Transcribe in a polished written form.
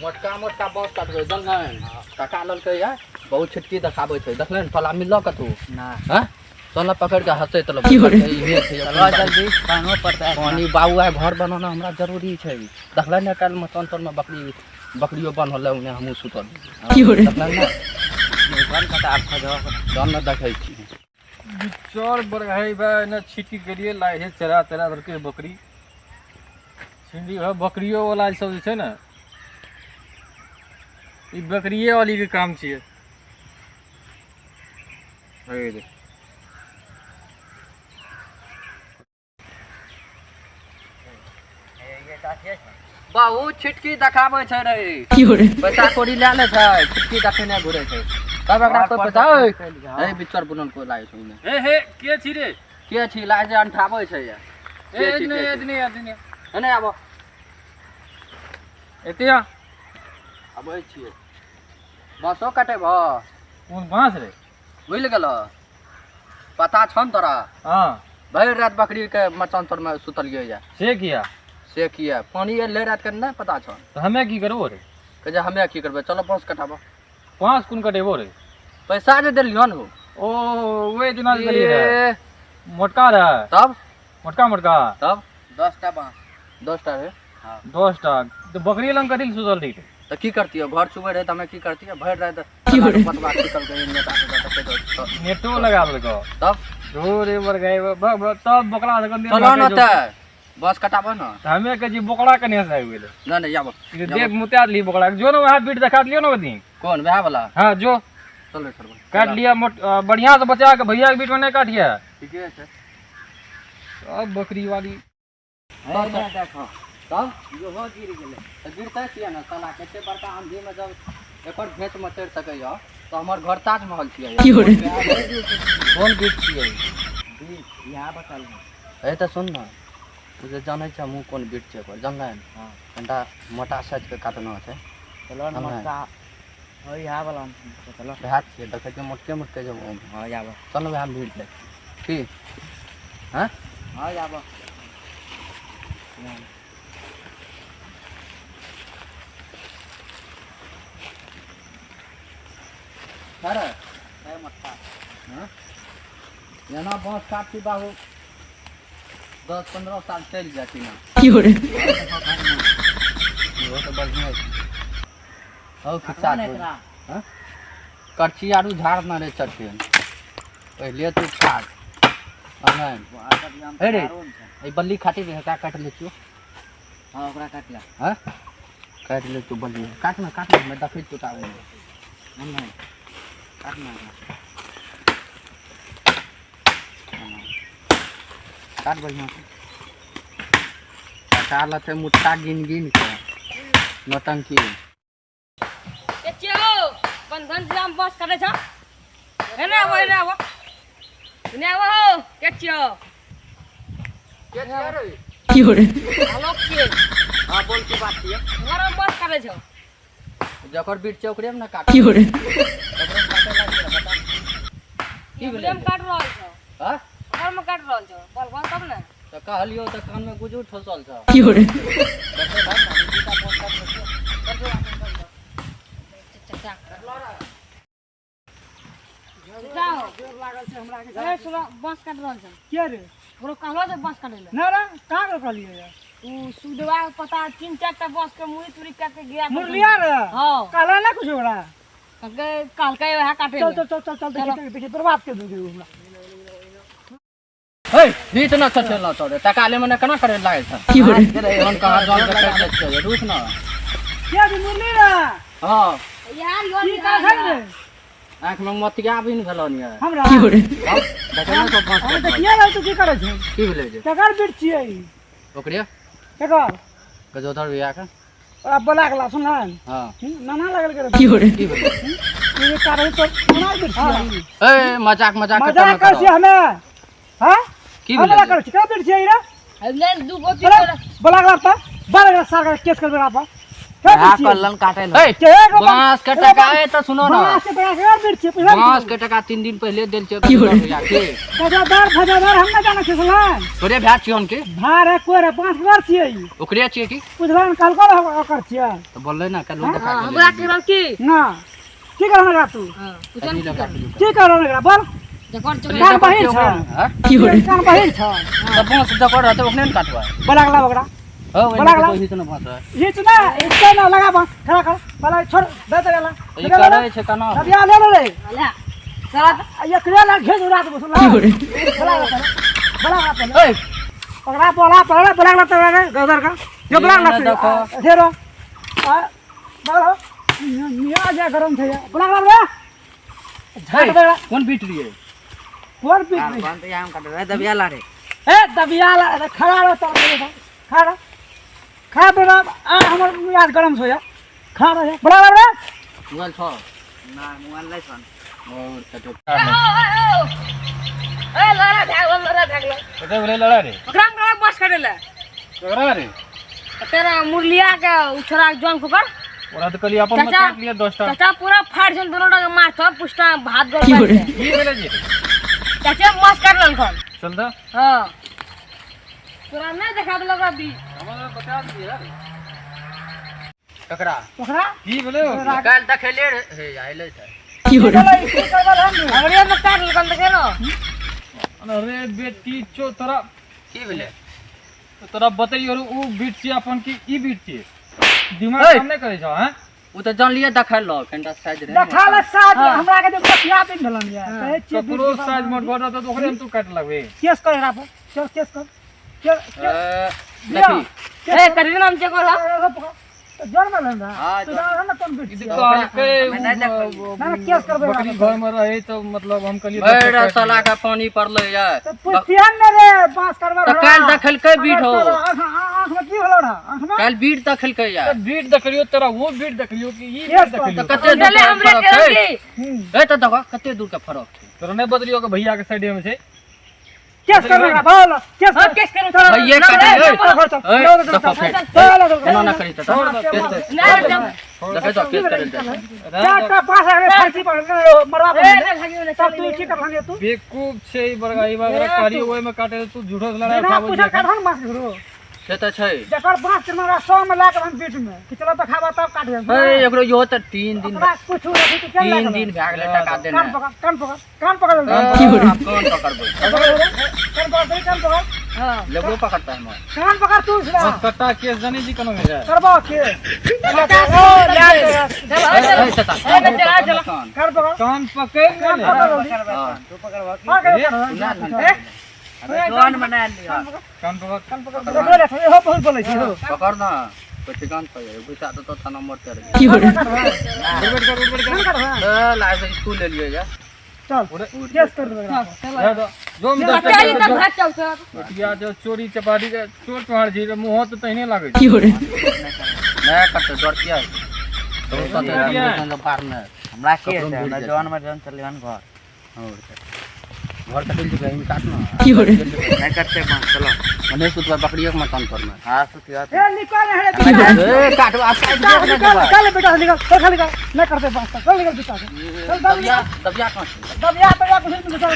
मोटका मोटका बाँस काटबै जानलै काका लेलकै या बहुत छिटकी देखाबै छै देखलै ने फला मिललो कतहु ना हँ चल ने पकड़ि कऽ हँसैत रहबै इहे छै चलो जल्दी पानो पड़ता है पानी बाबू आइ घर बनाना हमरा जरूरी छै देखलै ने काल्हि मचान तरमे बकरी बकरियो बन्हल रहै ओन्ने हमहूँ सुतल देखलै ने घर कटा आब खजो चल ने देखै छी चर बरघाई बा एने छिटकी गेलियै लागै छै चरा तरा देलकै बकरी छिंदी है बकरियो वाला सब जे छै ने ई बकरिए वाली के काम छियै हे रे। बहुत छिटकी देखाबै छै रे पैसा कौड़ी लए लै छै छिटकी देखेने घुरै छै तब एकरा कोइ पैसा ओइ ए बिचर बुनल कोइ लागै छै ओने हे हे के छी रे के छी लागै छै अंठाबै छै ये ए एतने एतने एतने एने आबो एते आ आबै छियै बाँसो कटेबह कोन बाँस रे भूलि गेलह पता छौ ने तोरा हँ भरि राति बकरीके मचान तरमे सुतलियै यऽ से किया से किया पानी एलै रातिके नहि पता छौ तऽ हमे की करबो रे कहै छै हमे की करबै चलो बाँस कटाबऽ बाँस कोन कटेबो रे पैसा जे देलियौ ने हो ओ ओहि दिना जे देलियै रहे ए, मोटका रहे तब मोटका मोटका तब 10टा बाँस 10टा रे 10टा तऽ बकरी लग कथी लए सुतल रही तऽ की करतियै घर चुबै रहै तऽ हमे की करतियै भरि राति पतवा निकल गई नेता के देखै तऽ नेटो लगा देलको तब रे बर गए तब बोकला से गंदी चलो ने तऽ बस कटाबऽ ने तऽ हमे कहै छी बोकला कने से आबि गेलै नहि नहि आबऽ ई देख मुता देली बोकला के। जो ने वएह बीट देखा दियौ ने ओहि दिन कोन वएह वाला हाँ जो चलो छोड़बै काटि लिअ मोट बढ़िआँ से बचा के भैया के बीट में नहि काटिए ठीके छै सब बकरी वाली देखो तब इहो गिर गेलै तऽ गिरते छियै ने साला कते बड़का आंधीमे जब एकर भेंट मे चढ़ि सकैया तऽ हमर घर ताजमहल छियै कोन बीट छियै बीच इएह बतल ए तऽ सुन ने तू जे जानै छै हमहूँ कोन बीट छै ओकर जानलै ने हँ कनिटा मोटा साइजके काटना छै चलो ने हँ। मोटका हो इएह वाला चलो वएह छियै देखै छियै मोटके मोटके जब ओहिमे हाँ आबऽ चल वएह भीड़ जाइ की हँ हाँ आबऽ अरे है मोटका हँ एना बाँस काटती बाबू 10-15 साल चलि जाती ना इहो तऽ बढ़िआँ छै हौ खिस्सा ने छोड़। एकरा हँ? करची आरू झाड़ ना रे चटियन पहिले तू काट नहीं हे रे। ई बल्ली खाटी रे का काट ले छियो हाँ ओकरा काट ले हाँ काट ले तू बल्ली काट ना काट ना मैं देखै छियो ताबे नहीं काट ना ओकरा काट बढ़िया से काटा लते मुट्टा गिन गिन के नौटंकी ए चलो बंधन जाम बस करे छ एने आबो एने आबो एने आबो हो के छियो के छियै रे आलोक छियै हां बोल की बात छियै घर में बस करे छ जकर बीट छै ओकरे में ना काट की रे काटे लागी बता की भेलै हम काट रहल छ हां घर में काट रहल छ बोल बोल तब ने तऽ कहलियौ तऽ कान में गुजू ठोसल छ की रे देखो भाई ना दीदा फोन कर दे कर दो आगे कर दो चाचा जाओ लागल छै हमरा के ए सुनो बस काट रहल छ के रे ओकरो कहलो जे बस काटे ले ना रे कहाँ के कहलियै रे उ सुदवा के पता तीन चार टा बस के मुड़ी तुड़ी काट के गिरा मुरलिया रे हां कहला ना कुछ ओकरा कहलकै कहलकै वएह काटे चल ले चल चल चल चल देखी देखी बर्बाद कर देलकै उ हमरा हे बीच न चचेल न तोरे टका ले मने केना करे लागै छ की रे जौन कहाँ जौन के काटि लै छियै रुक न के रे मुरली रे हां यार यो की कह रे आँख में मोतिया भी न भेलनि ये हमरा तब देखै न तो बाँस हम काटि देखिए रहल तू की करै छै की भेलै जे केकर बीट छियै ई ओकरे केकर गजोधर भैया के ओकरा बोला के ला सुन हां नाना लागल करे की भेलै ये कारण तो नाना बीट छियै ई। ए मजाक मजाक के मजाक करो कर छियै हमे हां की हमरा भेलै कर छियै केकर बीट छियै ई रे ले दू गो तीन बोला बोला के ला त बोला के सार के केस कर देला पर कलन काटे बांस के टका है तो सुनो ना, बांस के टका के बीट छियै पैसा। बांस के टका 3 दिन पहले देल छियै भैया के। फजादार फजादार हम ना जानै छियै सुनला। तोरे भैया छियन के भार है कोई रे बांस के छियै ओकरे छियै की बुझलन काल कर ओकर छियै तो बोललै ना कल देखा के हमरा के बात की ना की करन रा तू की करन रा बोल कान बहिर छ की कान बहिर छ त बांस जकर रहते ओकने ने काटवा बोला गला ओकरा हो बोला गला ओही तो बांस है ये तो ना इसका ना लगा बांस खड़ा खड़ा बोला छोड़ दे दे गला ई करे छै कना अभी आ ले ले रे ले साला ये क्रिया ला घेज उड़ा दे सुन ला बोला बोला बोला ए ओकरा बोला बोला बोला गला तोरा गदर का यो बोला गला देखो फेरो आ बोला मिया जा गरम छै बोला गला रे झाट दे कोन बीट रिए कोन बीट रे कोन तो हम काट रे दबिया ला रे ए दबिया ला खड़ा रह तोर खड़ा खड़ा तोरा आ हमर मियाज गरम छो या खड़ा रह बोला गला रे मोबाइल छ ना मोबाइल नै छन और कटो ए लड़ा भाग लड़ा भाग कते भेलै लड़ा रे ओकरा में बस करेला ककरा रे तेरा मुरलिया के उ छोरा जन कुकर ओकरा तऽ कहलियै अपन में काटि लिअ 10 टा। चाचा पूरा फाड़ जन दोनों के मार सब पुष्टा भात गल की भेलै जे चाचा मस कर ललखन चल द हां तोरा नहीं देखा देलक अभी हमरा बता दिए यार ककरा ओकरा की भेलै काल देखले रे हे आइले छै की करबल हम हमरे में काट ललखन देखे न अरे बेटी चो तोरा की भेलै तोरा बतैयो उ बीट छियै अपन की ई बीट छियै दिमाग काम नहि करै छौ हैं उ त जान लिए देखल ल कनिटा साइज रहे देखल साइज हमरा के जे बतिया दिन भेलन या कहै छियै ककरो साइज मोट बढ़ रहतौ तऽ ओकरे में तू काट लगबे केस कर एकरा पर चल केस कर चल देखी ए करी नाम चेक कर जन में हां तू जान ना कोन बीट ई कहलकै ना ना केस करबै बकरी घर में रहे तो मतलब हम कहलियै भरि साला के पानी पड़लै या त पुछतिहन ने रे बांस करबा त काल देखलकै बीट हो आंख में की होलो रहा आंख में काल बीट देखलकै या बीट देखलियो तोरा वो बीट देखलियो कि ई बीट देखलियो त कते दूर हमरे फरक के छै ए त देखो कते दूर के फरक छै तोरा नहि बदलियो कि भैया के साइड में छै केस कर रहा बोल केस हां केस करू भैया काटे ए देखो फेर एना ना करी त ना देखै तो केस करे चारटा पास आगे फांसी पर मरवा पर तब तू की करहन तू बेवकूफ छै ई बड़का ई बड़का कहलियो ओय में काटे तू झूठो से लड़ाई बिना उठाबै पूछल काटहन बांस घरो से त छै जकर बांस के मारा 100 में लाके हम बीट में कि चलो तो खाबा तब काट दे ए एकरो यो त 3 दिन ओकरा कुछ रखी तू क्या 3 दिन भए गेलै टका देने कान पकड़ कान पकड़ कान पकड़ की हो कान पकड़बै कान पकड़ कान पकड़ हां लेबो पकड़ता है हमर कान पकड़ तू उसरा बस कट्टा केस जानै छी कोनो भेजा करबा के ओ ले ए चचा कान पकड़ कान पकड़ कान ने पकड़ तू पकड़वा हां जोन बना लियो कान पकड़ कान पकड़ देखो रे हो बहुत बोलै छै हो पकड़ ना तो ठिकान पर पैसा तो थाना मोड़ कर की हो उड़बेट कर उड़बेट कर चल आइ स्कूल ले लियो जा चल केस कर देबै दे दो जो में बच्चा ई त भाग जाउ सर बेटिया जो चोरी चपाटी के चोर चोहार छी रे मुंह तो तहिने लागै छै की हो रे नै कट डर किया है तो सते बाहर में हमरा के छै हमरा जवान में जन चलियन घर और घर कटिल जेबै हम काट ना की हो रे नहीं कटते बांस चलो मने सुतवा बकरियो के मकान पर में हां सुतिया ए निकल रे ए काट आप काट निकल निकल बेटा निकल चल खाली निकल नहीं करते बांस चल निकल बेटा चल दबिया दबिया कहां दबिया दबिया कुछ नहीं चल।